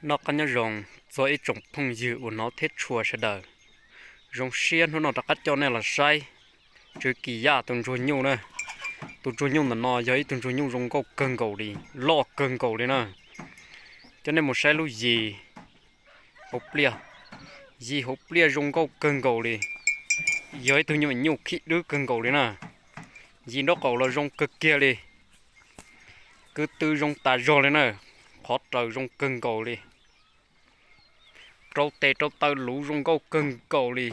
Noj qab nyob zoo txog ib tsoom phooj ywg uas hnov thiab tshua sawv daws. Zoo siab hnub no rov qab coj nej los saib Tswv Kis Yaj tus ntsuag nyuj na. Tus ntsuag nyuj ntawm no yog ib tug ntsuag nyuj zoo nkauj kawg nkaus li, loj kawg nkaus li na. Coj nej mus saib lub yim hauv pliaj, yim hauv pliaj zoo nkauj kawg nkaus li. Yog ib tug nyuj khib dub kawg nkaus li na. Yim nraub qaum los zoo kawg kiag li. Kwv tw zoo tas zog li na. Qhov raws zoo kawg nkaus li. Rau tes rau taw luv zoo nkauj kawg nkaus li.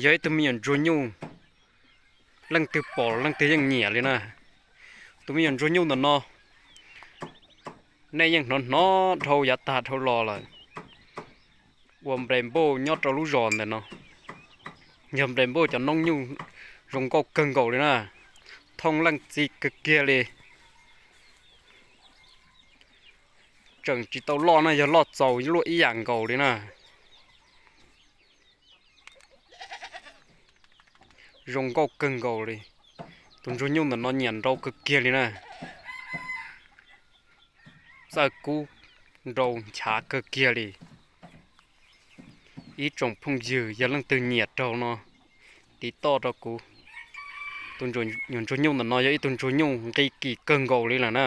Yog ib tug me nyuam ntsuag nyuj, leej twg pom leej twg yeej nyiam li na. Tus me nyuam ntsuag nyuj ntawm no nej yeej hnov hnov dhau yav tag dhau los lawm, uas nples npauj nyob rau lub zos ntawm no. Yog nples npauj cov noob nyuj zoo nkauj kawg nkaus li na, thooj leej txiv kawg kiag li. Tseem tsis tau loj na, yog loj txaus luaj ib yam nkaus li na. Zoo nkauj kawg nkaus li. Tus ntsuag nyuj ntawm no nyiam nrau kawg kiag li na. Txawj kub nrau nchav kawg kiag li. Ib tsoom phooj ywg yog leej twg nyiam raug no, tiv toj rau kuv. Tus nyuam ntsuag nyuj ntawm no yog ib tug ntsuag nyuj nqi kim kawg nkaus li lawm na.